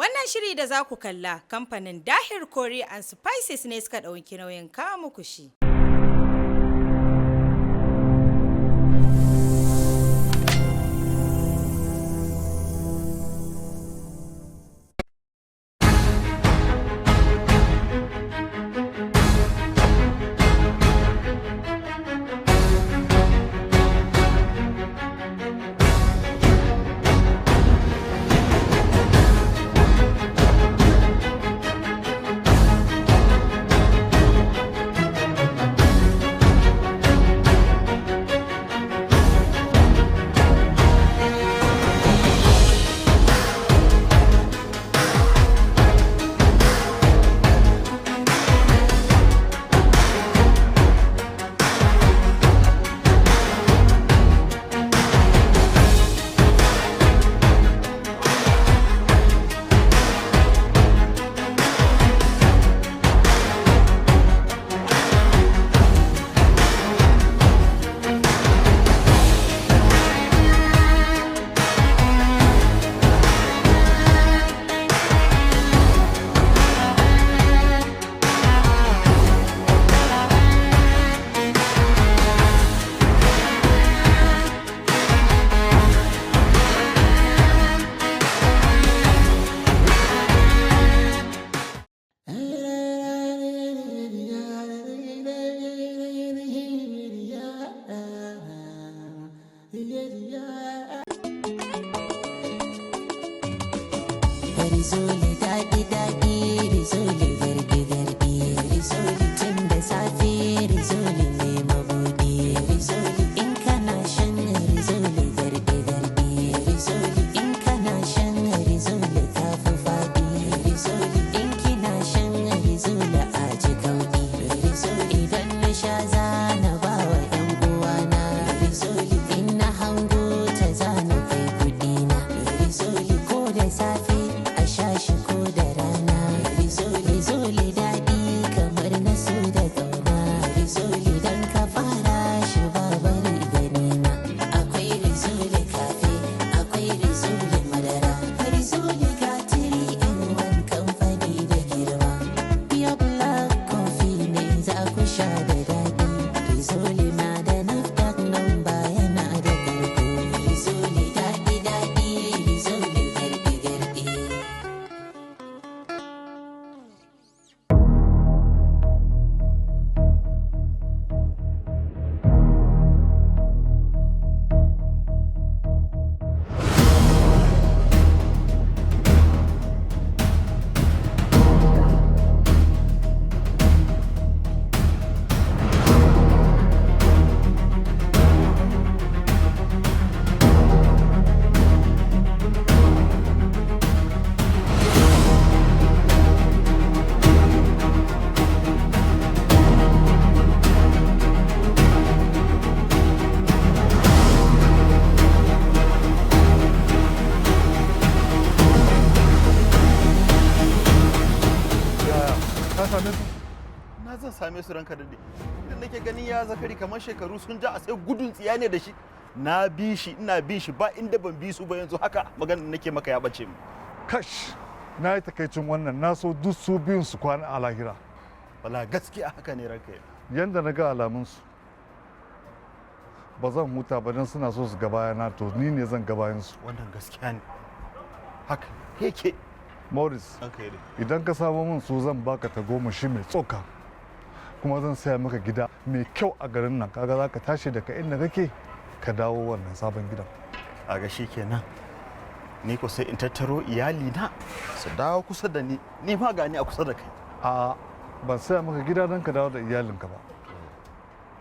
Wannan shiri da za ku kalla kamfanin Dahir Kori and Spices ne suka ɗauki nauyin kawo muku shi. Rizoli daɗi daɗi, rizoli garɗi garɗi, rizoli tun da safe, rizoli ne mabuɗi, rizoli in kana shan rizoli garɗi garɗi, rizoli in kana shan rizoli ka fi faɗi, rizoli in kina shan rizoli a ji kauɗi, rizoli idan na sha zana ba wa 'yan uwana, rizoli in na hango ta zana kai kuɗina, rizoli ko da safe a sha shi ko da rana, rizoli daɗi kamar na so da ƙauna, rizoli dan ka fara shi ba bari ganina, akwai rizoli kafe, akwai rizoli madara, rizoli gatiri in wani kamfani da girma, pure black coffee ne za ku sha da daɗi, rizoli na da nafdac number yana da ƙarko, rizoli daɗi daɗi, rizoli garɗi garɗi. Yaya, ka same su? Na zan same su ranka daɗe. Idan nake ganin ya zakari kamar shekaru sun ja a sai gudun tsiya ne da shi. Na bi shi, ina bin shi ba inda ban bi su ba yanzu haka maganar da nake maka ya bace mu. Kash, na yi takaicin wannan na so duk su biyun su kwana a lahira. Wala gaskiya haka ne ranka ya. Yanda na ga alamunsu, ba zan huta ba don suna so su ga bayana to ni ne zan ga bayansu. Wannan gaskiya ne. Haka yake. Morris, Ranka ya daɗe. idan ka samo min su zan baka tagomashi mai tsoka. Kuma zan saya maka gida mai kyau a garin nan kaga za ka tashi daga inda kake ka dawo wannan sabon gidan. A ga shi kenan. Ni ko sai in tattaro iyali na su dawo kusa da ni, ni ma gani a kusa da kai. A ban saya maka gida don ka dawo da iyalinka ba.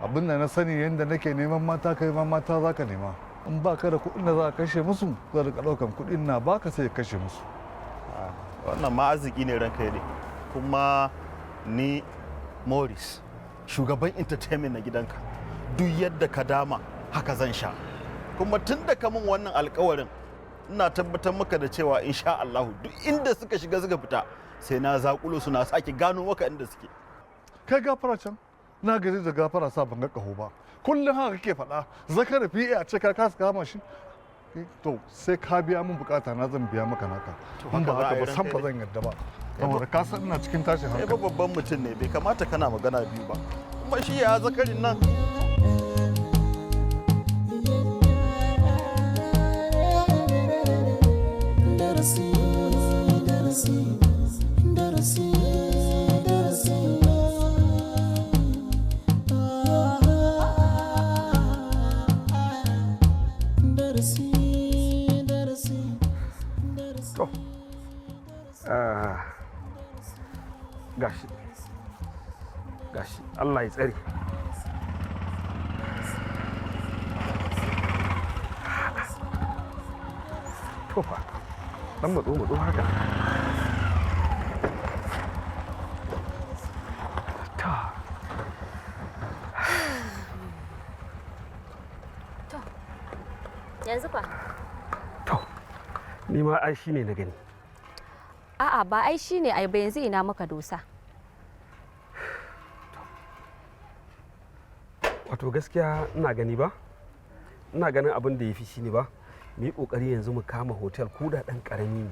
Abin da na sani yadda nake neman mata kai ma mata za ka nema. In ba ka da kuɗin da za ka kashe musu zan rika ɗaukan kuɗin na baka sai ka kashe musu. Wannan ma arziki ne ranka ya daɗe. Kuma ni Morris, shugaban entertainment na gidanka. Duk yadda ka dama haka zan sha. Kuma tun da ka min wannan alkawarin ina tabbatar maka da cewa insha Allahu duk inda suka shiga suka fita sai na zakulo su na sake gano maka inda suke. Kai gafara can na gaji da gafara sa ban ga ƙaho ba. Kullum haka kake faɗa zakara fiye a ce ka kasa kama shi. To sai ka biya min bukata na, zan biya maka naka. In ba haka za a haka yi, ba, san ranka ba zan yarda ba, saboda ka san ina cikin tashin Kai fa hankali. babban mutum ne, bai kamata kana magana biyu ba. Kuma shi ya zakarin nan. Darasi, darasi, darasi, darasi. Darasi, darasi, darasi. To, ah, gashi, gashi, Allah ya tsare. To fa, dan matso matso haka. Ta. Yanzu fa? To, ni ma ai shine na gani. A'a, ba ai shine ai ba, yanzu ina muka dosa. Wato gaskiya ina gani ba, ina ganin abin da ya fi shine ba, mu yi kokari yanzu mu kama hotel ko da ɗan ƙarami ne.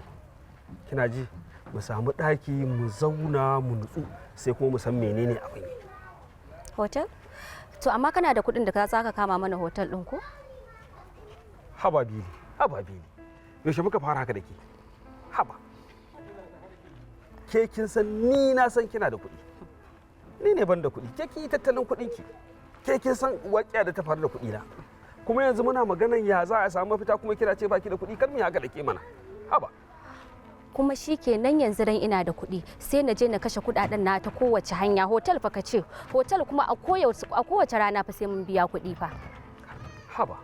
Kina ji, mu samu ɗaki mu zauna mu nutsu, sai kuma mu san menene abin yi. Hotel? To amma kana da kuɗin da ka za ka kama mana hotel ɗin ko? Haba Bili, haba Bili, yaushe muka fara haka da ke? Haba, ke kin san ni na san kina da kuɗi, ni ne ban da kuɗi. Ke kin yi tattalin kuɗin ki, ke kin san waƙiya da ta faru da kuɗi na. Kuma yanzu muna maganan ya za a samu mafita, kuma kina ce baki da kuɗi. Kar mu yi haka da ke mana, haba. Kuma shi kenan yanzu dan ina da kuɗi sai na je na kashe kuɗaɗen na ta kowace hanya? Hotel fa ka ce, hotel kuma a kowace rana fa sai mun biya kuɗi fa. Haba,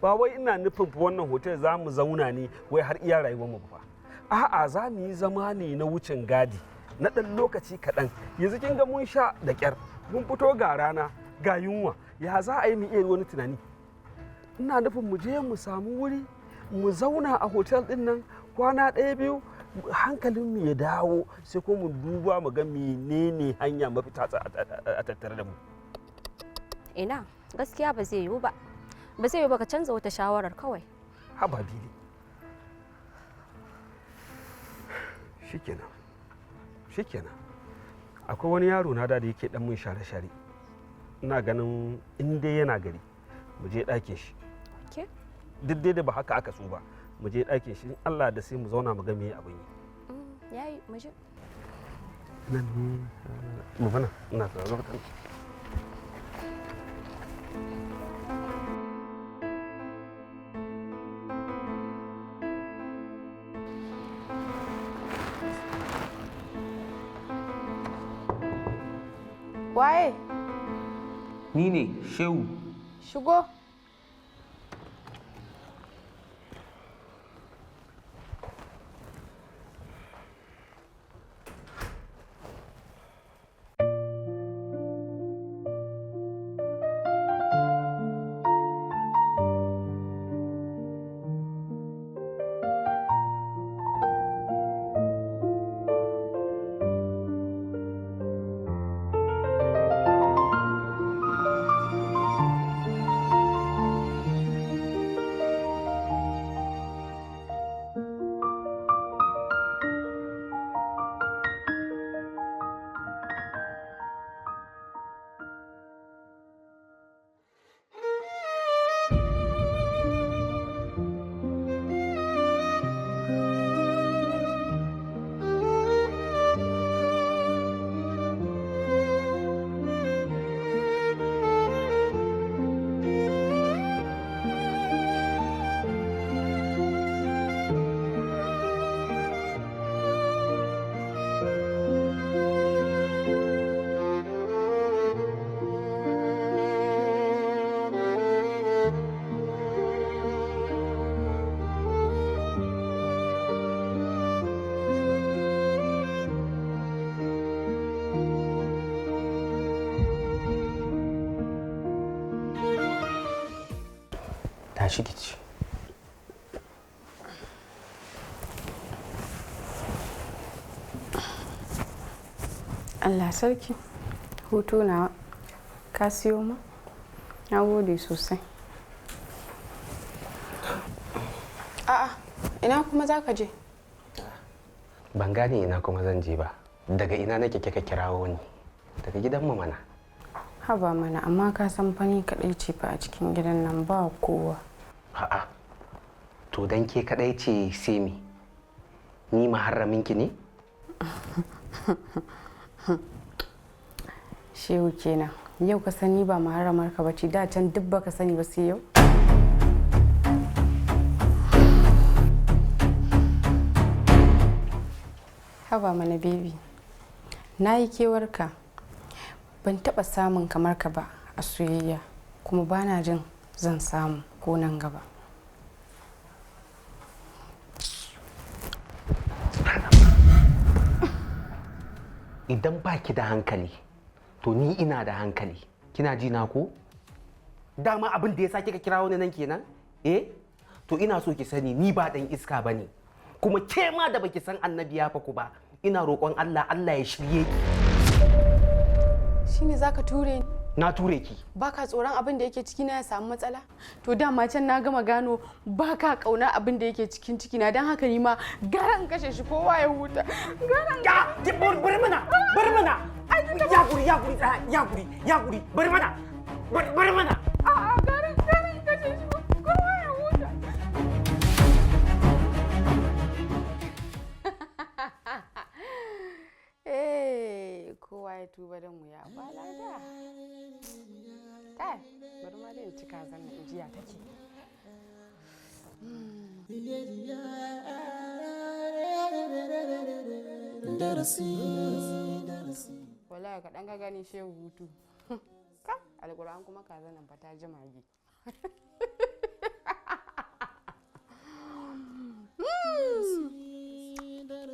ba wai ina nufin fa wannan hotel za mu zauna ne wai har iya rayuwar mu ba fa. A'a, za mu yi zama ne na wucin gadi na ɗan lokaci kaɗan. Yanzu kin ga mun sha da ƙyar, mun fito, ga rana ga yunwa, ya za a yi mu iya wani tunani? Ina nufin mu je mu samu wuri mu zauna a hotel ɗin nan kwana ɗaya biyu, hankalin mu ya dawo, sai ko mu duba mu ga menene hanya mafita a tattare da mu. Ina, gaskiya ba zai yiwu ba. Ba zai yiwu ba, ka canza wata shawarar kawai. Haba Bili, shikenan, shikenan. Akwai wani yaro na da yake dan mun share-share, ina ganin in dai yana gari mu je ɗakin shi. Ke? Duk dai da ba haka aka so ba, mu je ɗakin shi, in Allah da sai mu zauna mu ga me abin yi. Yayi, mu je. Nan ne mu bana, ina tsaro kan. Waye? Ni ne, Shehu. Shigo. Tashi ki ci. Allah sarki. Hutu nawa. Ka siyo ma? Na gode sosai. Ina kuma za ka je? Ban gane ina kuma zan je ba. Daga ina nake kika kirawo ni? Daga gidanmu mana. Haba mana, amma ka san fa ni kaɗai ce fa a cikin gidan nan, ba kowa. A'a. To dan ke kadai ce sai me? Ni maharraminki ne? Shehu kenan. Yau ka sani ba maharramar ka bace, da can duk baka sani ba sai yau. Haba mana baby. Na yi kewarka. Ban taɓa samun kamar ka ba a soyayya, kuma bana jin zan samu ko nan gaba. Idan ba ki da hankali, to ni ina da hankali. Kina ji na ko? Dama abin da ya sa kika kirawo ni nan kenan? Eh? To ina so ki sani ni ba dan iska bane. Kuma ke ma da baki san annabi ya faku ba, ina roƙon Allah Allah ya shirye ki. Shine zaka ture ni? Na ture ki. Baka tsoron abin da yake ciki na ya samu matsala? To dama can na gama gano baka kauna abin da yake cikin ciki na, don haka ni ma gara in kashe shi kowa ya huta. Gara in Ya, bar mana, bar mana. Ya guri, ya guri, ya guri, ya guri, bar mana. Bar mana. A'a, gara in kashe shi kowa ya huta. Eh, kowa ya tuba don mu ya bala da. Kai, bari ma dai in ci kazan nan in ji ya take. Wallahi kaɗan ka gani shehu hutu. Ka, alƙur'an kuma kazan nan fa ta ji magi.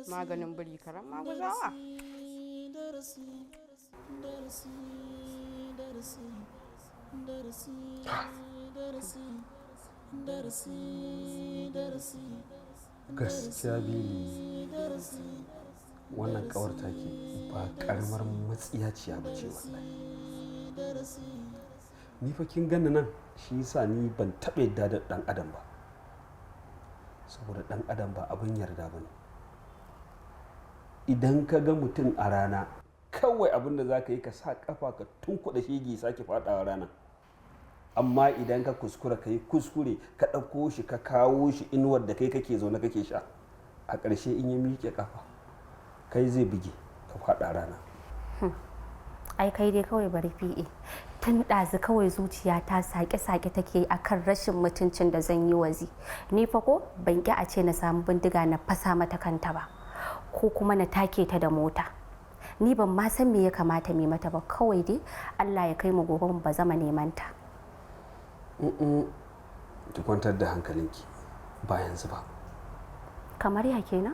Maganin biri karan maguzawa. Gaskiya Bili, wannan kawar take ba karamar matsiyaciya ba ce wallahi. Ni fa kin gani nan, shi yasa ni ban taɓa yadda da ɗan adam ba, saboda ɗan adam ba abin yarda ba ne. Idan ka ga mutum a rana, kawai abin da za ka yi ka sa kafa ka tunkuɗa shege sake faɗawa rana. Amma idan ka kuskura ka yi kuskure ka ɗauko shi ka kawo shi inuwar da kai kake zaune kake sha, a ƙarshe in ya miƙe kafa kai zai buge ka faɗa rana. Ai kai dai kawai bari fi'e. Tun ɗazu kawai zuciya ta sake-sake take yi akan rashin mutuncin da zan yi wazi. Ni fa ko ban ƙi a ce na samu bindiga na fasa mata kanta ba, ko kuma na take ta da mota. Ni ban ma san me ya kamata mu mata ba, kawai dai Allah ya kai mu gobe mu ba zama neman ta. Ki kwantar da hankalinki, ba yanzu ba. Kamar ya kenan?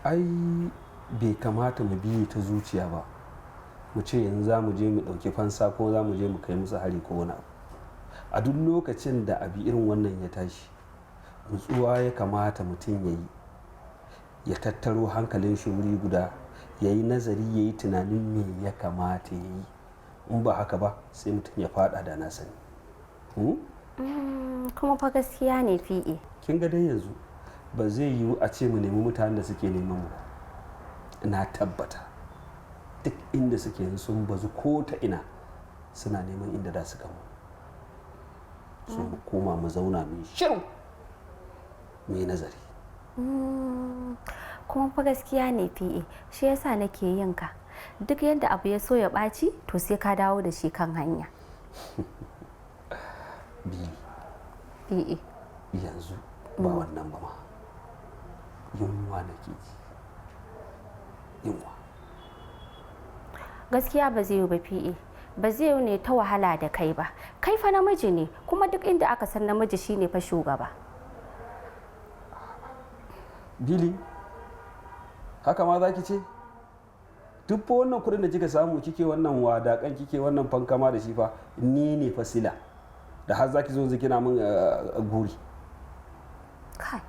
Ai bai kamata mu biye ta zuciya ba, mu ce yanzu za mu je mu ɗauki fansa ko za mu je mu kai musu hari ko wani abu. A duk lokacin da abu irin wannan ya tashi, nutsuwa ya kamata mutum ya yi, ya tattaro hankalin shi wuri guda, ya yi nazari, ya yi tunanin me ya kamata ya yi. In ba haka ba sai mutum ya fada da na sani. Kuma fa gaskiya ne fi'e. Kin ga dai yanzu ba zai yiwu a ce mu nemi mutanen da suke neman mu ba. Na tabbata duk inda suke yanzu sun bazu ko ta ina suna neman inda za su gamu. So mu koma mu zauna mu yi shiru, mu yi nazari. Kuma fa gaskiya ne fi'e, shi yasa nake yin ka. Duk yadda abu ya so ya ɓaci, to sai ka dawo da shi kan hanya. Bili, Fi'e. yanzu ba wannan ba ma, yunwa nake ji, yunwa. Gaskiya ba zai yi ba fi'e. Ba zai yi ne ta wahala da kai ba. Kai fa namiji ne, kuma duk inda aka san namiji shine fa shugaba. Bili, haka ma za ki ce? Duk fa wannan kudin da kika samu kike wannan wadakan kike wannan fankama da shi fa ni ne fasila da har za ki zo yanzu kina min guri. Kai,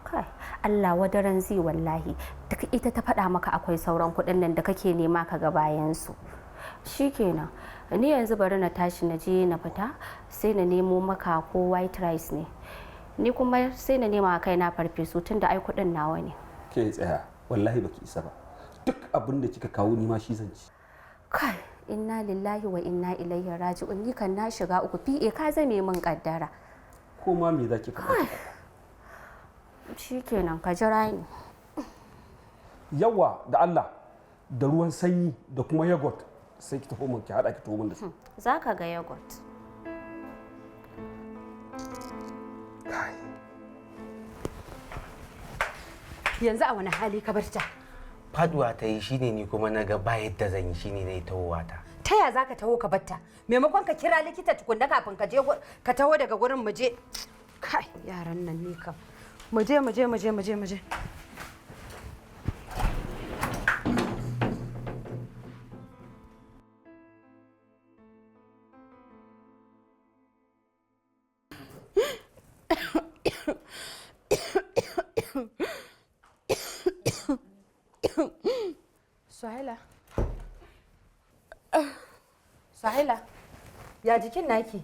kai, Allah wadaran zai wallahi. Duk ita ta faɗa maka akwai sauran kuɗin nan da kake nema ka ga bayansu. Shikenan, ni yanzu bari na tashi na je na fita, sai na nemo maka ko white rice ne. Ni kuma sai na nema kaina farfesu tunda ai kuɗin nawa ne. Ke tsaya, wallahi baki isa ba. Duk abin da kika kawo ni ma shi zan ci. Kai, inna lillahi wa inna ilaihi raji'un, ni kan na shiga uku. PA, ka zame min kaddara. Ko ma me zaki faɗa, ki faɗa. Shikenan, ka jira ni. Yawa da Allah, da ruwan sanyi da kuma yogurt, sai ki tafi mun ki hada ki taho mun da su. Za ka ga yogurt. Yanzu a wani hali ka bar ta? Faduwa ta yi, shine ni kuma na ga ba yadda zan yi, shine na yi tahowa ta. Ta ya za ka taho ka bar ta? Maimakon ka kira likita tukunna kafin ka je ka taho daga gurin, mu je. Kai, yaran nan ne kam. Mu je, mu je, mu je, mu je, mu je. Suhaila. Suhaila, ya jikin naki?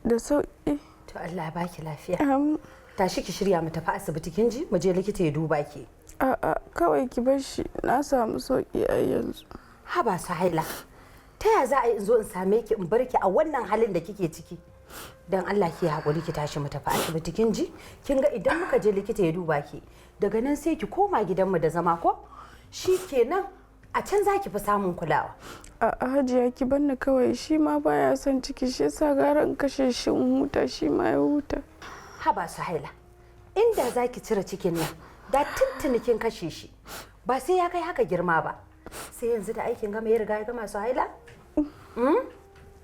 Da sauƙi. To Allah ya baki lafiya. Tashi ki shirya mu tafi asibiti, kin ji? Mu je likita ya duba ki. A'a, kawai ki bar shi, na samu sauƙi a yanzu. Haba Suhaila, ta ya za a yi in zo in same ki in bar ki a wannan halin da kike ciki? Dan Allah ki haƙuri, ki tashi mu tafi asibiti, kin ji? Kin ga idan muka je likita ya duba ki, daga nan sai ki koma gidanmu da zama ko? Shi kenan, a can za ki fi samun kulawa. A'a Hajiya, ki bar ni kawai, shi ma baya son ciki, shi yasa gara in kashe shi in huta, shi ma ya huta. Haba Suhaila, inda za ki cire cikin nan, da tuntuni kin kashe shi, ba sai ya kai haka girma ba. Sai yanzu da aikin gama ya riga ya gama, Suhaila?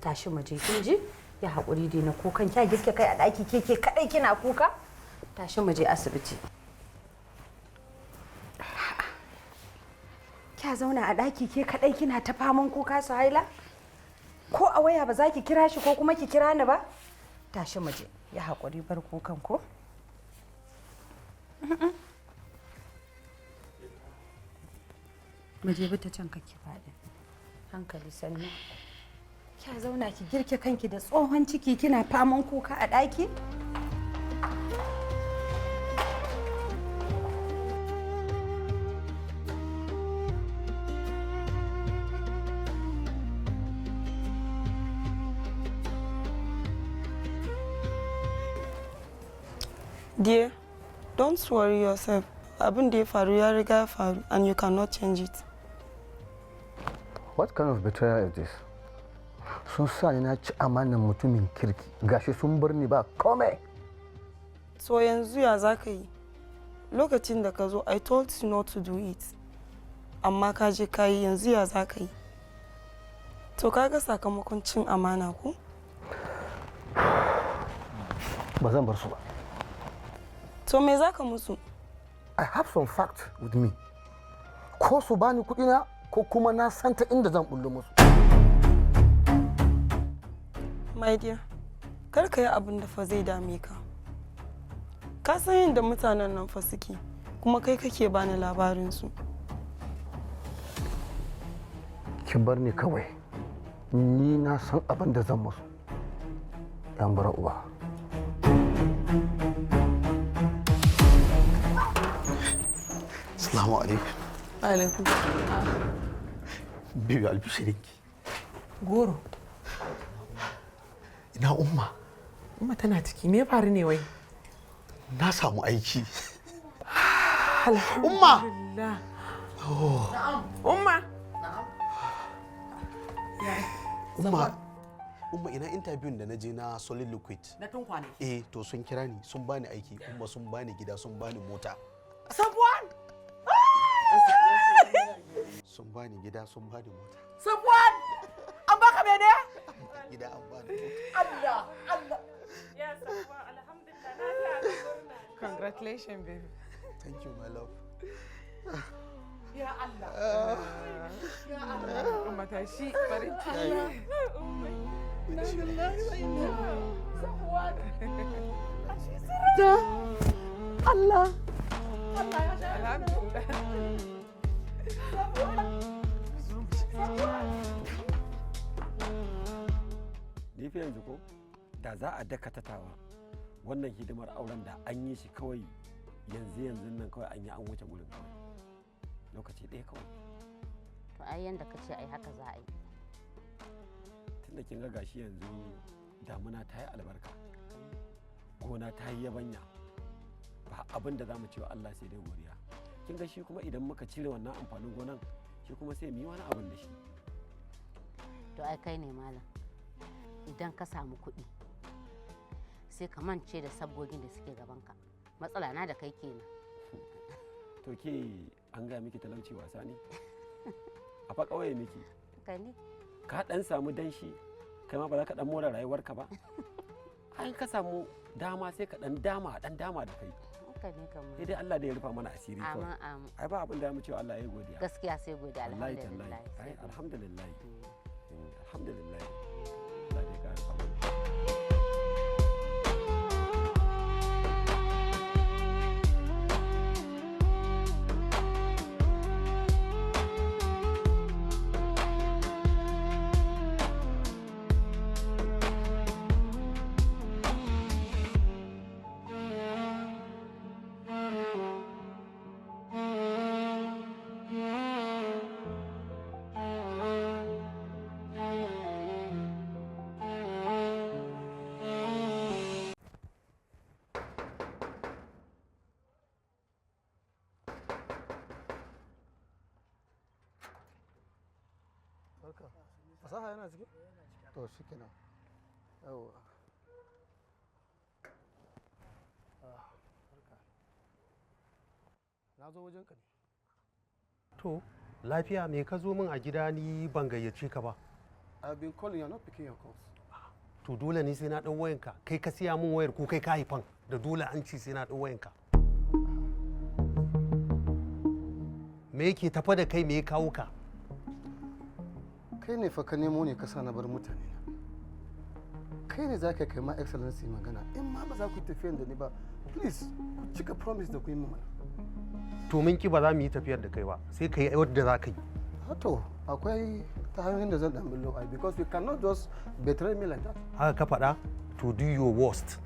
Tashi mu je, kin ji? Ya haƙuri, dai na kukan kya girke kai a ɗaki ke ke kaɗai kina kuka? Tashi mu je asibiti. Kya zauna a ɗaki ke kaɗai kina ta faman kuka, Suhaila? Ko a waya ba za ki kira shi ko kuma ki kira ni ba? Tashi mu je. Ya haƙuri, bar kukan ko? Mu je, bi ta can kake faɗi. Hankali sannu. Kya zauna ki girke kanki da tsohon ciki kina faman kuka a ɗaki? Dear, don't worry yourself. Abin da ya faru ya riga ya faru and you cannot change it. What kind of betrayal is this? Sun sa ni na ci amanan mutumin kirki, gashi sun bar ni ba komai. So yanzu ya za ka yi? Lokacin da ka zo, I told you not to do it. Amma ka je ka yi, yanzu ya za ka yi? To ka ga sakamakon cin amana ko? Ba zan bar su ba. To me za ka musu? I have some fact with me. Ko su bani kuɗina ko kuma na san ta inda zan bullo musu. My dear, kar ka yi abin da fa zai dame ka. Ka san yadda mutanen nan fa suke, kuma kai kake bani labarinsu. Ki bar ni kawai. Ni na san abin da zan musu. 'Yan bara uba. Assalamu alaikum. Alaikum. Biyu, albishirinki. Goro. Ina Umma? Umma tana ciki. Me ya faru ne wai? Na samu aiki. Umma! Alhamdulillah. Umma. Umma, Umma, ina interview da na je na Solid Liquid. Na tun kwanaki. Eh, to sun kira ni, sun bani aiki, Umma, sun bani gida, sun bani mota. Safwan! Sun bani gida, sun bani mota. Safwan! An baka mene? Gida, an bani mota. Allah! Allah! Ya Safwan, alhamdulillah, na ji murna. Congratulations, baby. Thank you, my love. Ya Allah! Ya Allah! Umma, tashi, farin ciki. Safwan! Allah! Allah ya sha. Alhamdulillah. Safwan! Safwan! Ni fa yanzu ko da za a dakatatawa Wannan hidimar auren da an yi shi kawai yanzu yanzu nan kawai an yi an wuce gurin kawai. Lokaci ɗaya kawai. To ai yanda ka ce ai haka za a yi. Tunda kin ga gashi yanzu damuna ta yi albarka. Gona ta yi yabanya. Ba abin da za mu ce wa Allah sai dai godiya. Kin ga shi kuma idan muka cire wannan amfanin gonan, shi kuma sai mu yi wani abin da shi. To ai kai ne malam. Idan ka samu kuɗi sai ka mance da sabgogin da suke gabanka. Matsala na da kai kenan. To ke, an gaya miki talauci wasa ne? A fa ƙauye miki. Haka ne. Ka dan samu danshi, kai ma ba za ka dan more rayuwarka ba? Ai ka samu dama sai ka dan dama, dan dama da kai. Haka ne kamar. Sai dai Allah da ya rufa mana asiri kawai. Amin, amin. Ai ba abin da mu cewa Allah ya yi godiya. Gaskiya sai godiya, Wallahi alhamdulillah. tallahi. Ai alhamdulillah. Alhamdulillah. Allah dai ka rufa mana. Barka. Fasaha yana ciki? To shi kenan. Yawwa. Barka. Na zo wajenka ne. To, lafiya, me ka zo min a gida ni ban gayyace ka ba? I've been calling, you're not picking your calls. To dole ne sai na ɗau wayanka. Kai ka siya min wayar ko kai ka haifan da dole an ci sai na ɗau wayanka? Me yake tafa da kai, me ya kawo ka? Kai ne fa ka nemo ne ka sa na bar mutane na. Kai ne za ka kai ma Excellency magana. In ma ba za ku yi tafiyan da ni ba, please ku cika promise da ku yi min mana. To mun ki, ba za mu yi tafiyar da kai ba. Sai ka yi yadda za ka yi. To, akwai ta hanyoyin da zan dan billo ai, because you cannot just betray me like that. Haka ka faɗa? To do your worst.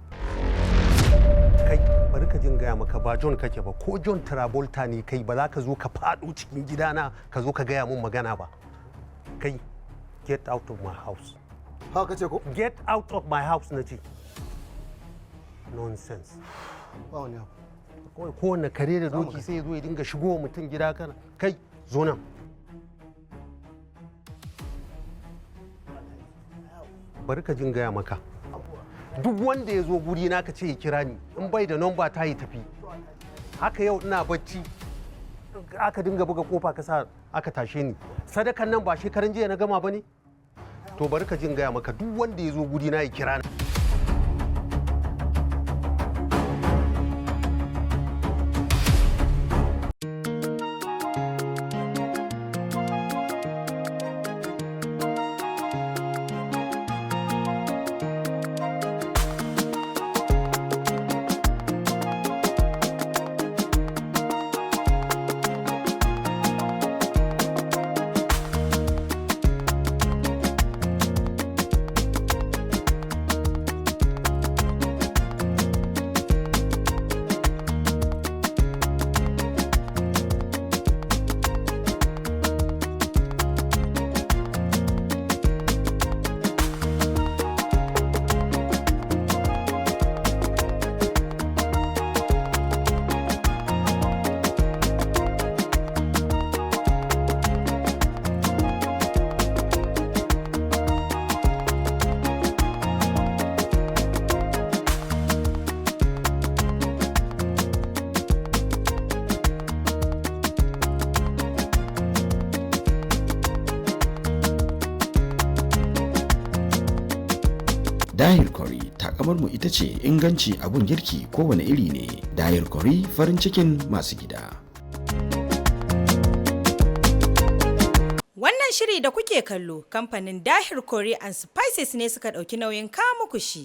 Kai, bari ka jin gaya maka, ba John kake ba, ko John Travolta ne kai, ba za ka zo ka faɗo cikin gidana ka zo ka gaya mun magana ba. Kai, get out of my house. Haka ce ko? Get out of my house na ce. Nonsense. Ba wani abu. Kawai kowane kare da doki sai ya zo ya dinga shigo wa mutum gida kana. Kai, zo nan. Bari ka jin gaya maka. Duk wanda ya zo guri na ka ce ya kira ni, in bai da nomba ta yi tafi. Haka yau ina bacci aka dinga buga kofa, ka sa aka tashe ni. Sadakan nan ba shekaran jiya na gama ba ne? To bari ka jin gaya maka, duk wanda ya zo guri na ya kira ni. Dahir Curry, takamar mu ita ce inganci abun girki kowane iri ne. Dahir Curry, farin cikin masu gida. Wannan shiri da kuke kallo, kamfanin Dahir Curry and Spices ne suka ɗauki nauyin kawo muku shi.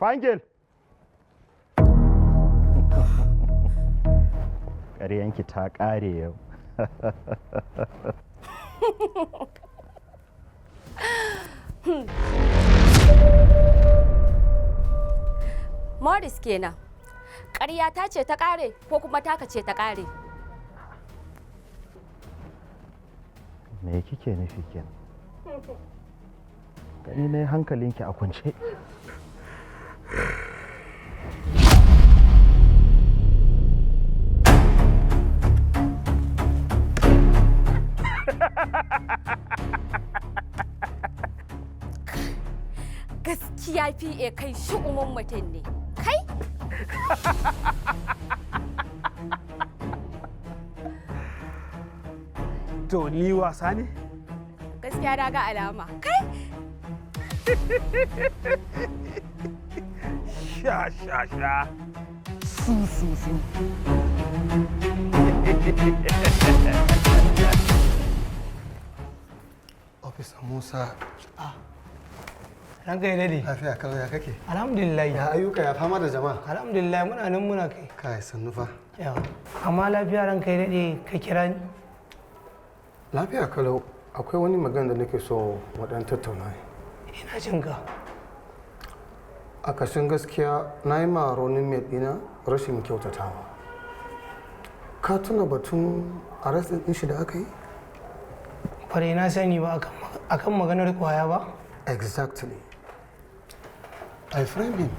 Fangel! Ƙaryanki ta ƙare yau. Morris kenan. Ƙarya ta ce ta ƙare ko kuma taka ce ta ƙare? Me kike nufi kenan? Gani ne hankalinki a kwance. Gaskiya PA, kai shu'umin mutum ne. Kai? To, ni wasa ne? Gaskiya na ga alama. Kai? Sha sha sha. Su su su. Officer Musa. Ranka ya dade. Lafiya kalau, ya kake? Alhamdulillah. Ya ayyuka, ya fama da jama'a? Alhamdulillah, muna nan muna kai. Kai, sannu fa. Yawa. Amma lafiya ranka ya dade ka kira ni? Lafiya kalau, akwai wani magana da nake so mu dan tattauna. Ina jin ka. A kashin gaskiya, na yi ma running mate ɗina rashin kyautatawa. Ka tuna batun arrest ɗin shi da aka yi? Kwarai, na sani ba akan maganar kwaya ba? Exactly. I framed him.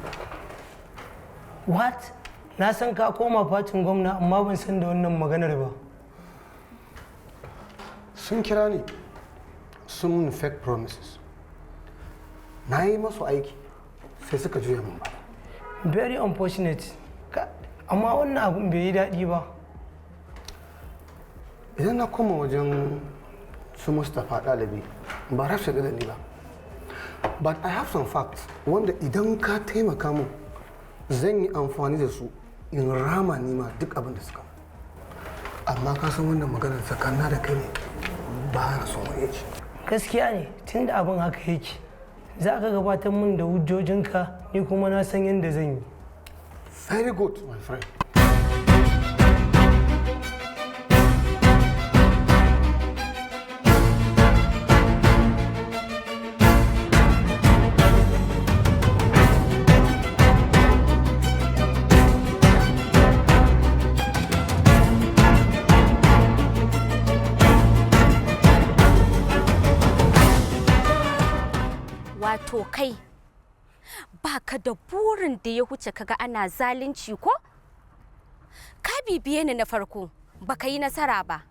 What? Na san ka koma fatin gwamna, amma ban san da wannan maganar ba. Sun kira ni, sun mun fake promises. Na yi masu aiki, sai suka juya min ba. Very unfortunate. Amma wannan abun bai yi daɗi ba. Idan na koma wajen su Mustapha ɗalibi, ba rafsa da ni ba. But I have some facts wanda idan ka taimaka mun, zan yi amfani da su in rama nima duk abin da suka mun. Amma ka san wannan maganar tsakanina da kai ne, ba na son wani ya ji. Gaskiya ne, tunda abin haka yake. Za ka gabatar min da hujjojinka, ni kuma na san yadda zan yi. Very good, my friend. Wato kai baka da burin da ya huce kaga ana zalunci, ko? Ka bibiye ni na farko, baka yi nasara ba.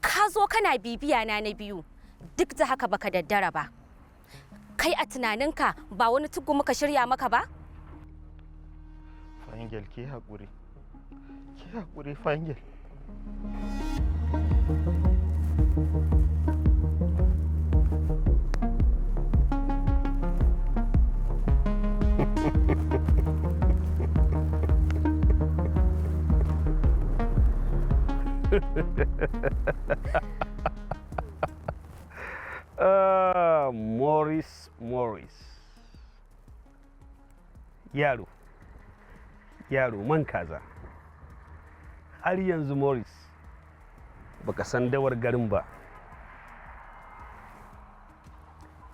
Ka zo kana bibiya na na biyu, duk da haka baka daddara ba. Kai a tunaninka ba wani tugu muka shirya maka ba? Fangel, ki haƙuri. Ki haƙuri, Fangel. Morris, Morris. Yaro, yaro man kaza. Har yanzu Morris, baka san dawar garin ba.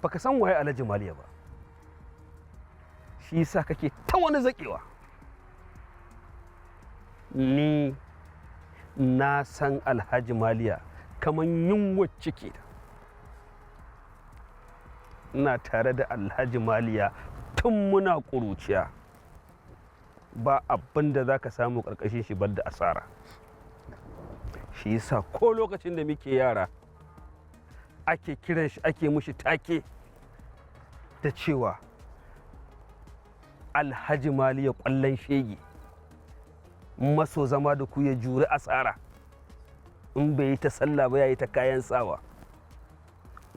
Baka san waye Alhaji Maliya ba. Shi yasa kake ta wani zaƙewa. Ni na san Alhaji Maliya kamar yunwa ciki da. Ina tare da Alhaji Maliya tun muna ƙuruciya, ba abin da za ka samu ƙarƙashin shi da asara. Shi yasa ko lokacin da muke yara ake kiran shi, ake mushi take da cewa Alhaji Maliya ƙwallon shege, maso zama da ku ya juri asara, in bai yi ta sallah ba ya yi ta kayan sawa.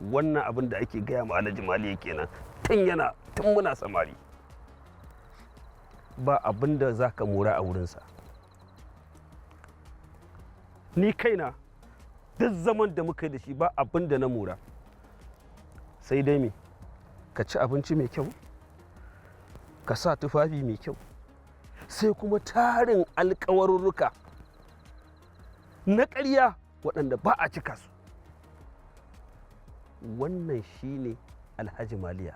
Wannan abin da ake gaya ma Alhaji Maliya kenan tun yana tun muna samari. Ba abin da za ka mora a wurinsa. Ni kaina duk zaman da muka yi da shi, ba abin da na mora, sai dai me? Ka ci abinci mai kyau. Ka sa tufafi mai kyau, sai kuma tarin alkawarurruka na ƙarya waɗanda ba a cika su. Wannan shine Alhaji Maliya.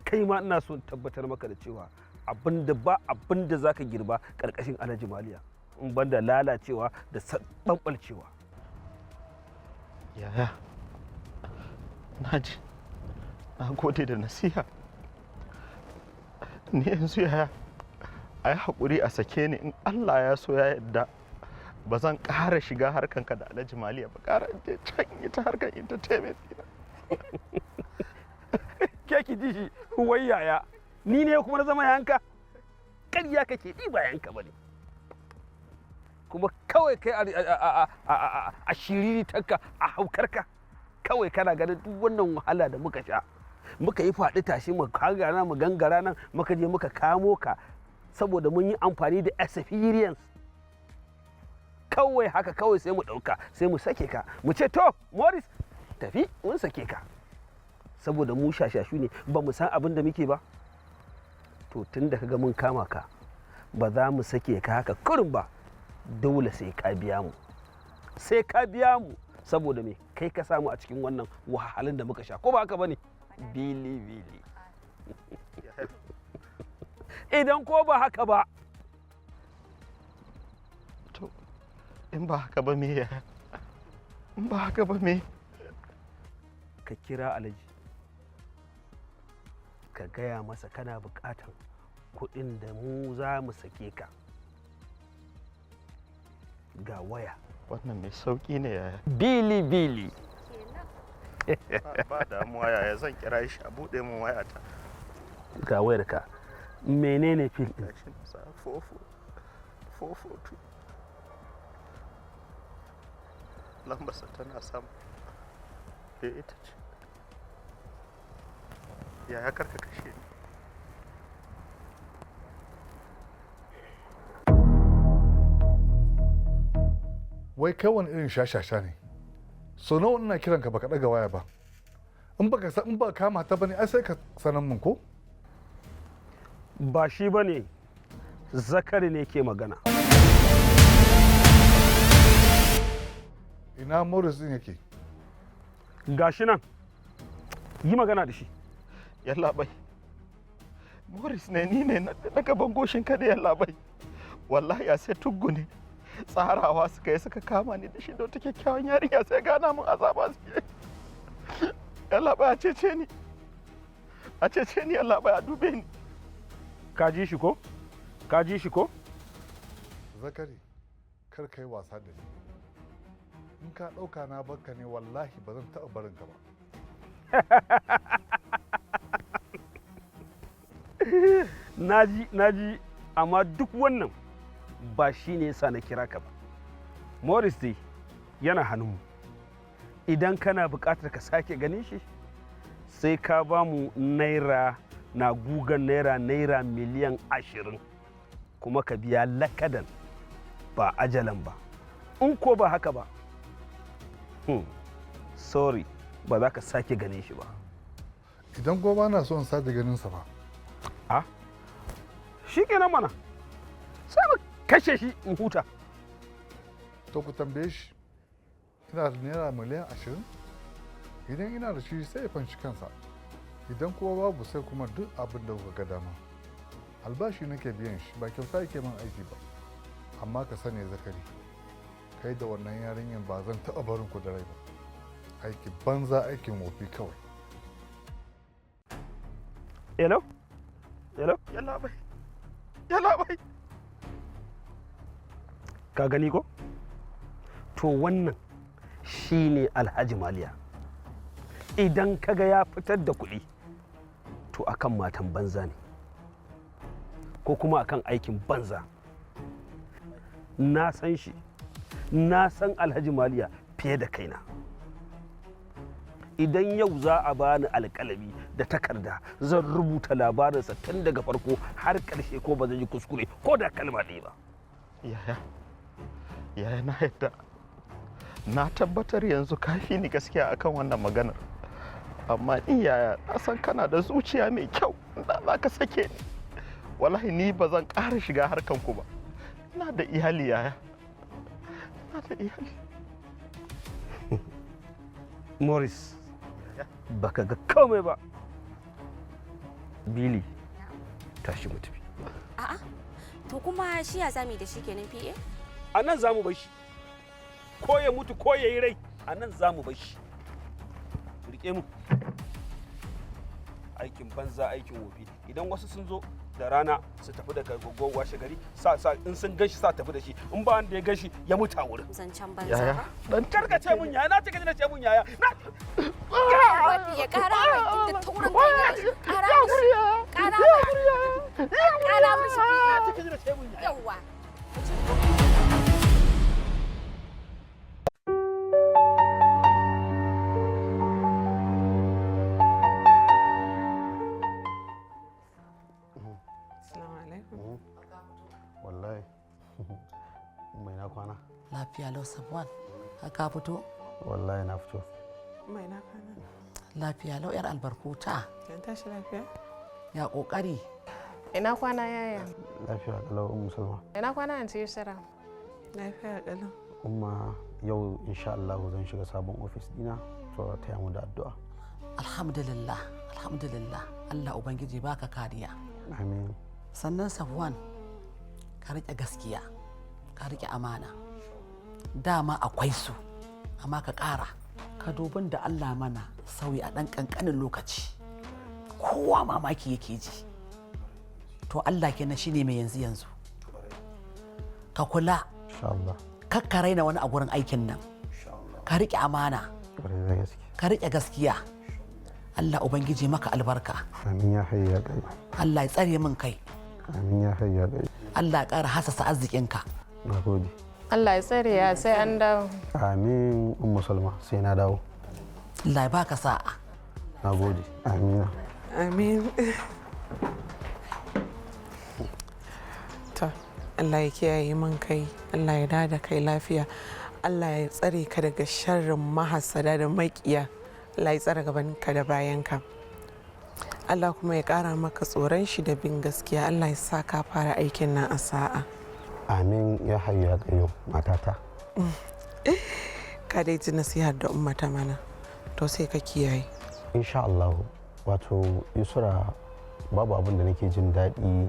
Kai ma ina so in tabbatar maka da cewa abinda ba abinda za ka girba ƙarƙashin Alhaji Maliya in banda lalacewa da ɓanɓalcewa. Yaya, na ji, na gode da nasiha. Ni yanzu, yaya, a yi haƙuri a sake ni. In Allah ya so ya yarda, ba zan ƙara shiga harkanka da Alhaji Maliya ba, ƙara in je can in yi ta harkan entertainment ɗina. Ke ki ji shi wai yaya, ni ne kuma na zama yanka? Ƙarya kake, ni ba yanka ba ne. Kuma kawai kai a shiriritarka, a haukarka, kawai kana ganin duk wannan wahala da muka sha, muka yi faɗi tashi, mu gangara, mu gangara nan, muka je muka kamo ka saboda mun yi amfani da experience, kawai haka kawai sai mu ɗauka sai mu sake ka, mu ce, "To Morris, tafi, mun sake ka," saboda mu shashashu ne, ba mu san abin da muke ba. To tun da kaga mun kama ka, ba za mu sake ka haka kurin ba. Dole sai ka biya mu, sai ka biya mu, saboda me? Kai ka samu a cikin wannan wahalhalun da muka sha, ko ba haka bane? Bili bili. Idan ko ba haka ba? To, in ba haka ba me, yaya? In ba haka ba me? Ka kira Alhaji, ka gaya masa kana buƙatan kuɗin da mu za mu sake ka. Ga waya. Wannan mai sauƙi ne, yaya. Bili bili. Ba damuwa, yaya, zan kira shi a buɗe min wayata. Ga wayarka. Menene PIN ɗin? 442. Lambarsa tana sama. Eh, ita ce. Yaya, karka kashe ni. Wai kai wani irin shashasha ne? So nawa ina kiran ka baka ɗaga waya ba? In baka san in ba kama ta bane, ai sai ka sanan mun ko? Ba shi ba ne, Zakari ne ke magana. Ina Morris din yake? Gashi nan, yi magana da shi. Yallaɓai, Morris ne, ni ne na gaban goshin ka da, yallaɓai. Wallahi ya sai tuggu ne tsarawa suka yi suka kama ni da shi da wata kyakkyawan yarinya, sai gana mun azaba suke. Yallaɓai, a cece ni, a cece ni, yallaɓai, a dube ni. Ka ji shi ko? Ka ji shi ko? Zakari, kar ka yi wasa da ni. In ka ɗauka na bakka ne, wallahi ba zan taɓa barin ka ba. Naji, naji, amma duk wannan ba shi ne yasa na kira ka ba. Morris dai yana hannunmu. Idan kana buƙatar ka sake ganin shi, sai ka ba mu naira na gugan naira 20,000,000, kuma ka biya lakadan ba ajalan ba. In ko ba haka ba, sorry, ba za ka sake ganin shi ba. Idan ko ba na so in sake ganin sa ba? A, shi kenan mana, sai mu kashe shi in huta. To, ku tambaye shi, ina da ₦20,000,000? Idan ina da shi, sai ya fanshi kansa. Idan kuma babu, sai kuma duk abin da kuka ga dama. Albashi nake biyan shi, ba kyauta yake min aiki ba. Amma ka sani Zakari, kai da wannan yarinyar, ba zan taɓa barin ku da rai ba. Aiki banza, aikin wofi kawai. Hello, hello. Yallaɓai, yallaɓai. Ka gani ko? To, wannan shine Alhaji Maliya. Idan kaga ya fitar da kuɗi, to akan matan banza ne ko kuma akan aikin banza. Na san shi, na san Alhaji Maliya fiye da kaina. Idan yau za a bani alƙalami da takarda, zan rubuta labarinsa tun daga farko har ƙarshe, ko ba zan yi kuskure ko da kalma ɗaya ba. Yaya, yaya, na yadda, na tabbatar yanzu kafi ni gaskiya akan wannan maganar. Amma ni, yaya, na san kana da zuciya mai kyau. Da za ka sake ni, wallahi ni ba zan ƙara shiga harkan ku ba. Ina da iyali yaya, ina da iyali. Morris, baka ga komai ba. Billy, tashi mu tafi. A'a, to kuma shi ya zami da shi kenan PA? A nan za mu bar shi. Ko ya mutu ko ya yi rai, a nan za mu bar shi. Rike mu. Aikin banza, aikin wofi. Idan wasu sun zo da rana su tafi daga gogo, washe gari sa sa in sun ganshi sa tafi da shi, in ba wanda ya ganshi ya mutu a wurin. Zancen banza Yaya, ba. dan karkace mun yaya, na ce kaji na ce mun yaya. Na Ya kara mai duk da taurin kai gare shi. Kara mishi. Kara mai. Kara mishi PA. Yawwa. Assalamu alaikum. Wallahi mai na kwana. Lafiya lau Safwan, ka fito? Wallahi na fito. Mai na kwana. Lafiya lau yar albarkuta. An tashi lafiya? Ya kokari. Ina kwana yaya? Lafiya kalau Ummu Salma. Ina kwana Aunty Yusra? Lafiya kalau. Umma, yau insha Allah zan shiga sabon ofis dina, to taya mu da addu'a. Alhamdulillah, alhamdulillah. Allah Ubangiji baka kariya. Amin. Sannan Safwan, ka riƙe gaskiya, ka riƙe amana. Dama akwai su, amma ka ƙara. Ka dubin da Allah mana sauyi a ɗan ƙanƙanin lokaci. Kowa mamaki yake ji. To Allah kenan shine mai yanzu yanzu. Ka kula, Insha Allah. kakka raina wani a gurin aikin nan. Ka riƙe amana, Kwarai da gaske. ka riƙe gaskiya. Allah Ubangiji maka albarka. Amin ya hayya ya qayyum. Allah ya tsare min kai. Amin ya hayya ya qayyum. Allah ya ƙara hasasa arzikinka. Na gode. Allah ya tsare ya sai an dawo. Amin Ummu Salma, sai na dawo. Allah ya baka sa'a. Na gode. Amina. Amin. To, Allah ya kiyaye min kai, Allah ya dada kai lafiya, Allah ya tsare ka daga sharrin mahasada da maƙiya, Allah ya tsare gabanka da bayanka. Allah kuma ya ƙara maka tsoron shi da bin gaskiya, Allah ya sa ka fara aikin nan a sa'a. Amin ya hayya ya qayyum matata. Ka dai ji nasihar da umma ta mana, to sai ka kiyaye. Insha Allah. Wato Yusra, babu abin da nake jin daɗi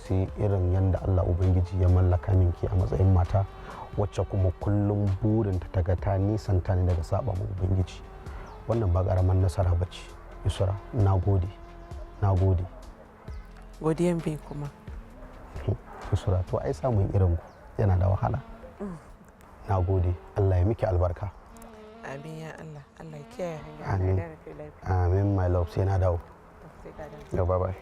sai irin yadda Allah Ubangiji ya mallaka minki a matsayin mata wacce kuma kullum burinta ta ga ta nisanta ni daga saba ma Ubangiji. Wannan ba ƙaramin nasara ba ce Yusra, na gode, na gode. Godiyan bi kuma. Yusra, to ai samun irin ku yana da wahala. Na gode, Allah ya miki albarka. Amin ya Allah, Allah ya kiyaye hanya, Allah ya Amin. dada kai lafiya. Amin my love, sai na dawo. Sai ka dawo. Yau, bye bye.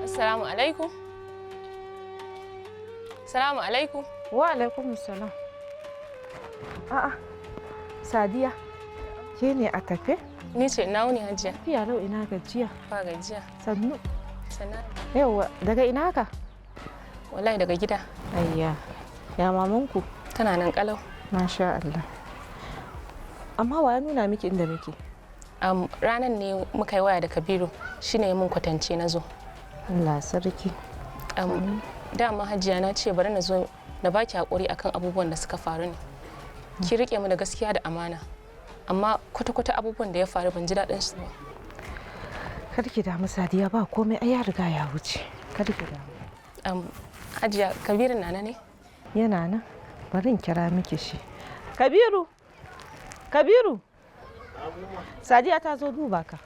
Assalamu alaikum. Assalamu alaikum. Wa alaikum salam. A'a, Sadiya, ke ne a tafe? Ni ce, ina wuni Hajiya? Lafiya lau, ina gajiya. Ba gajiya. Sannu. Sana. Yawwa, daga ina haka? Wallahi daga gida. Ayya, ya mamanku? Tana nan kalau. Masha Allah. Amma wa ya nuna miki inda muke? Ranar ne muka yi waya da Kabiru, shine ya mun kwatance na zo. Allah sarki. Dama Hajiya na ce bari na zo na baki hakuri akan abubuwan da suka faru ne. Ki rike mu da gaskiya da amana. Amma kwata-kwata abubuwan da ya faru ban ji daɗin su ba. Kar ki damu Sadiya, ba komai, ai ya riga ya wuce. Kar ki damu. Hajiya, Kabiru na ne? Yana nan. Bari in kira miki shi. Kabiru! Kabiru! Sadiya ta zo duba ka.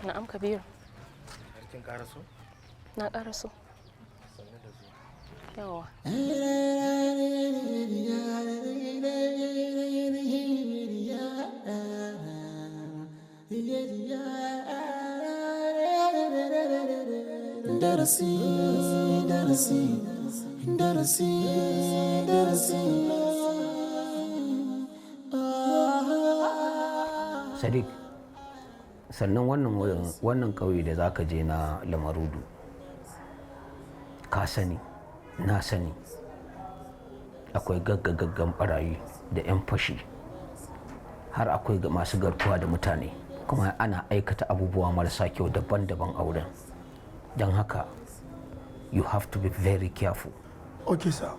Na'am Kabiru. Har kin karaso? Na ƙaraso. Sannu da zuwa. Yawwa. Darasi, darasi, darasi, darasi. Sadiq, sannan wannan wannan ƙauye da zaka je na Lamarudu, ka sani, na sani, akwai gaggagaggan barayi da 'yan fashi, har akwai masu garkuwa da mutane, kuma ana aikata abubuwa marasa kyau daban-daban a wurin. Don haka, you have to be very careful. Okay, sir.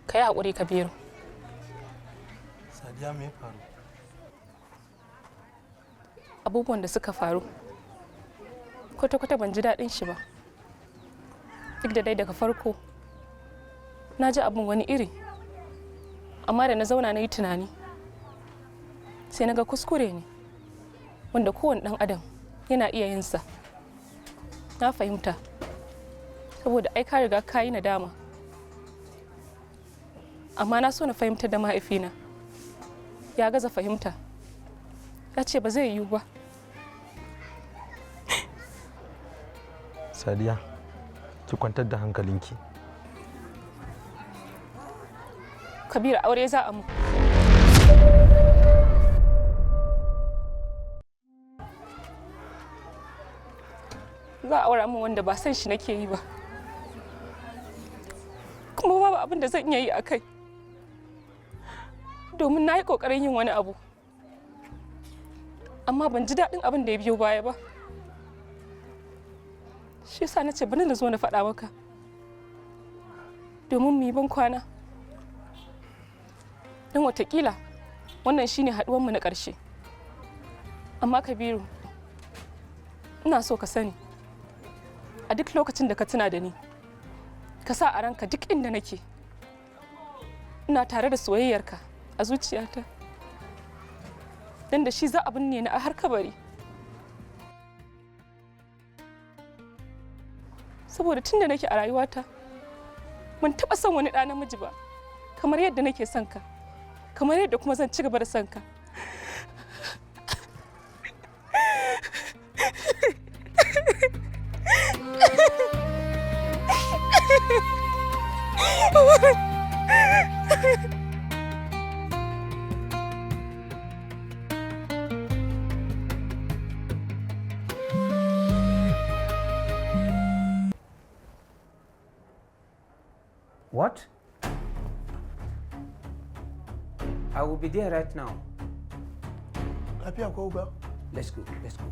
Ka yi haƙuri, Kabiru. Sadiya, me ya faru? Abubuwan da suka faru, kwata-kwata ban ji daɗin shi ba. Duk da dai daga farko na ji abin wani iri, amma da na zauna na yi tunani, sai na ga kuskure ne wanda kowane ɗan adam yana iya yin sa. Na fahimta, saboda ai ka riga ka yi nadama. Amma na so na fahimtar da mahaifina, ya gaza fahimta, ya ce ba zai yiwu ba. Sadiya, ki kwantar da hankalinki. Kabiru, aure za a mu. Za a aura min wanda ba san shi nake yi ba, kuma babu abin da zan iya yi a kai, domin na yi ƙoƙarin yin wani abu, amma ban ji daɗin abin da ya biyo baya ba. Shi yasa na ce bari na zo na faɗa maka domin mu yi ban kwana, don watakila wannan shine haɗuwanmu na ƙarshe. Amma Kabiru, ina so ka sani, a duk lokacin da ka tuna da ni, ka sa a ranka duk inda nake ina tare da soyayyarka a zuciyata, don da shi za a binne ni a har kabari. Saboda tun da nake a rayuwata ban taɓa son wani ɗa namiji ba kamar yadda nake son ka, kamar yadda kuma zan ci gaba da son ka. What? I will be there right now. Lafiya ko, Oga? Let's go, let's go.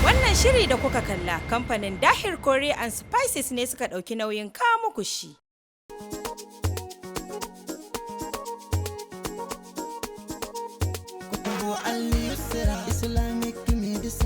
Wannan shiri da kuka kalla, kamfanin Dahir Curry and Spices ne suka ɗauki nauyin kawo muku shi. Kutubu Al-Yusra Islamic Medicine.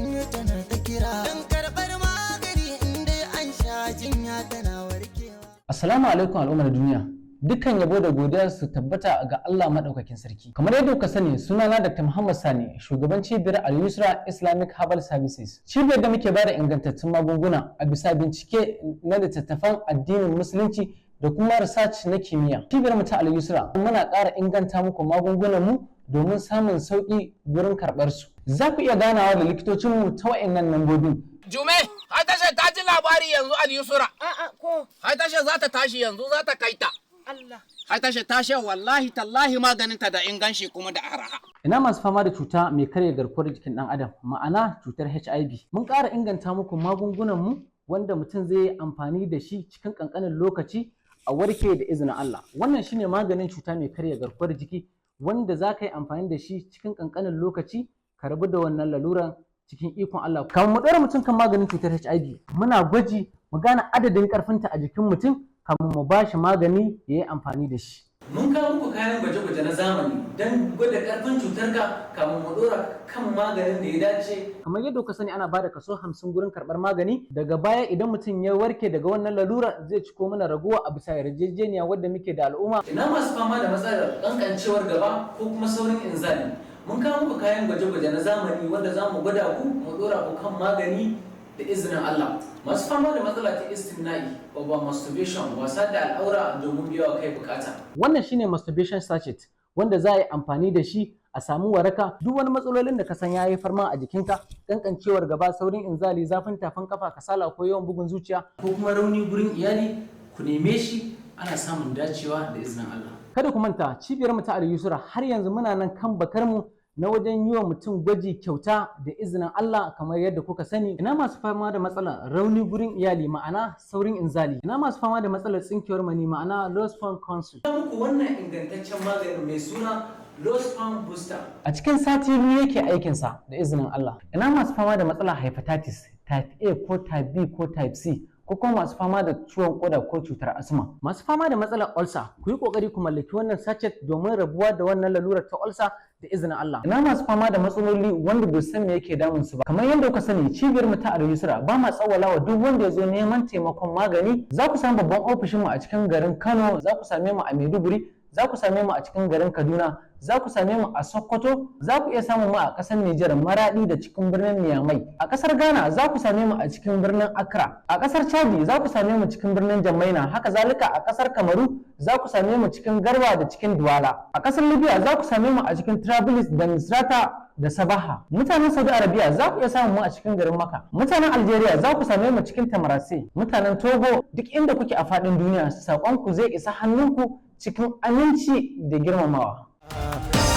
Don karɓar magani in dai an sha jinya tana warkewa. Assalamu alaikum al'ummar duniya. Dukkan yabo da godiya su tabbata ga Allah madaukakin sarki. Kamar yadda kuka sani, sunana Dr. Muhammad Sani, shugaban cibiyar Al-Yusra Islamic Herbal Services. Cibiyar da muke bada ingantattun magunguna a bisa bincike na littattafan addinin Musulunci da kuma research na kimiyya. Cibiyar mu ta Al-Yusra muna ƙara inganta muku magungunan mu domin samun sauƙi gurin karɓar su. Za ku iya ganawa da likitocinmu ta wa'innan lambobin. Jume, Haitashe ta ji labari yanzu Al-Yusra. A'a ko. Haitashe za ta tashi yanzu za ta kai ta. Allah. Haitashe ta ce wallahi tallahi maganinta da inganci kuma da araha. Ina masu fama da cuta mai karya garkuwar jikin ɗan adam, ma'ana cutar HIV. Mun ƙara inganta muku magungunan mu wanda mutum zai yi amfani da shi cikin ƙanƙanin lokaci a warke da izinin Allah. Wannan shine maganin cuta mai karya garkuwar jiki wanda za ka yi amfani da shi cikin ƙanƙanin lokaci ka rabu da wannan laluran cikin ikon Allah. Kamar mu ɗora mutum kan maganin cutar HIV, muna gwaji mu gane adadin ƙarfinta a jikin mutum kamun mu ba shi magani ya yi amfani da shi. Mun kawo muku kayan gwaje-gwaje na zamani don gwada ƙarfin cutarka kamun mu ɗora kan maganin da ya dace. Kamar yadda kuka sani, ana bada kaso 50 gurin karɓar magani. Daga baya idan mutum ya warke daga wannan lalura, zai ciko mana raguwa a bisa yarjejeniya wadda muke da al'umma. Ina masu fama da matsalar ƙanƙancewar gaba ko kuma saurin inzali. Mun kawo muku kayan gwaje-gwaje na zamani wanda za mu gwada ku mu ɗora ku kan magani da izinin Allah. Masu fama da matsala ta istimna'i, over masturbation, wasa da al'aura domin biyawa kai bukata. Wannan shine masturbation sachet wanda za a yi amfani da shi a samu waraka duk wani matsalolin da ka san ya haifar ma a jikinka: kankancewar gaba, saurin inzali, zafin tafin kafa, kasala ko yawan bugun zuciya ko kuma rauni gurin iyali, ku neme shi, ana samun dacewa da izinin Allah. Kada ku manta, cibiyar mu ta Al-Yusra har yanzu muna nan kan bakar mu na wajen yi wa mutum gwaji kyauta da izinin Allah. Kamar yadda kuka sani, ina masu fama da matsalar rauni gurin iyali, ma'ana saurin inzali? Ina masu fama da matsalar tsinkewar mani, ma'ana low sperm count? Muku wannan ingantaccen maganin mai suna Low Sperm Booster. A cikin sati 2 yake aikinsa da izinin Allah. Ina masu fama da matsalar hepatitis type A ko type B ko type C, ko kuma masu fama da ciwon koda ko cutar asma? Masu fama da matsalar ulcer, ku yi kokari ku mallaki wannan sachet domin rabuwa da wannan lalurar ta ulcer da izinin Allah. Ina masu fama da matsaloli wanda bai san me yake damun su ba? Kamar yadda kuka sani, cibiyar mu ta Al-Yusra ba ma tsawala wa duk wanda ya zo neman taimakon magani. Za ku samu babban ofishin mu a cikin garin Kano, za ku same mu a Maiduguri, za ku same mu a cikin garin Kaduna, za ku same mu a Sokoto, za ku iya samun mu a ƙasar Nijar, Maradi da cikin birnin Niamey. A ƙasar Ghana za ku same mu a cikin birnin Accra. A ƙasar Chadi za ku same mu cikin birnin Jamaina, haka zalika a ƙasar Kamaru za ku same mu cikin Garwa da cikin Duwala. A ƙasar Libya za ku same mu a cikin Trabilis da Misrata da Sabaha. Mutanen Saudi Arabia za ku iya samun mu a cikin garin Makka. Mutanen Algeria za ku same mu cikin Tamarase. Mutanen Togo, duk inda kuke a faɗin duniya, saƙonku zai isa hannunku cikin aminci da girmamawa.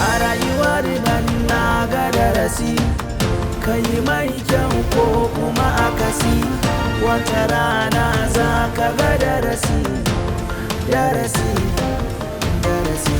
A rayuwar nan na ga darasi, kai mai kyau ko kuma akasi, wata rana za ka ga darasi, darasi, darasi.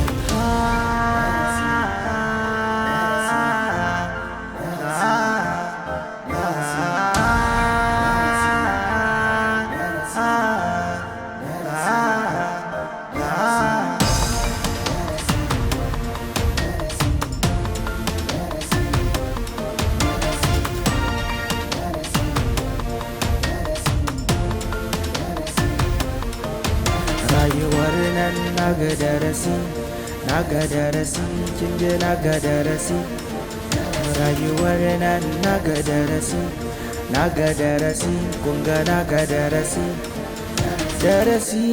Rayuwar nan na ga darasi, na ga darasi, kin ji na ga darasi. Rayuwar nan na ga darasi, na ga darasi, kun ga na ga darasi, darasi.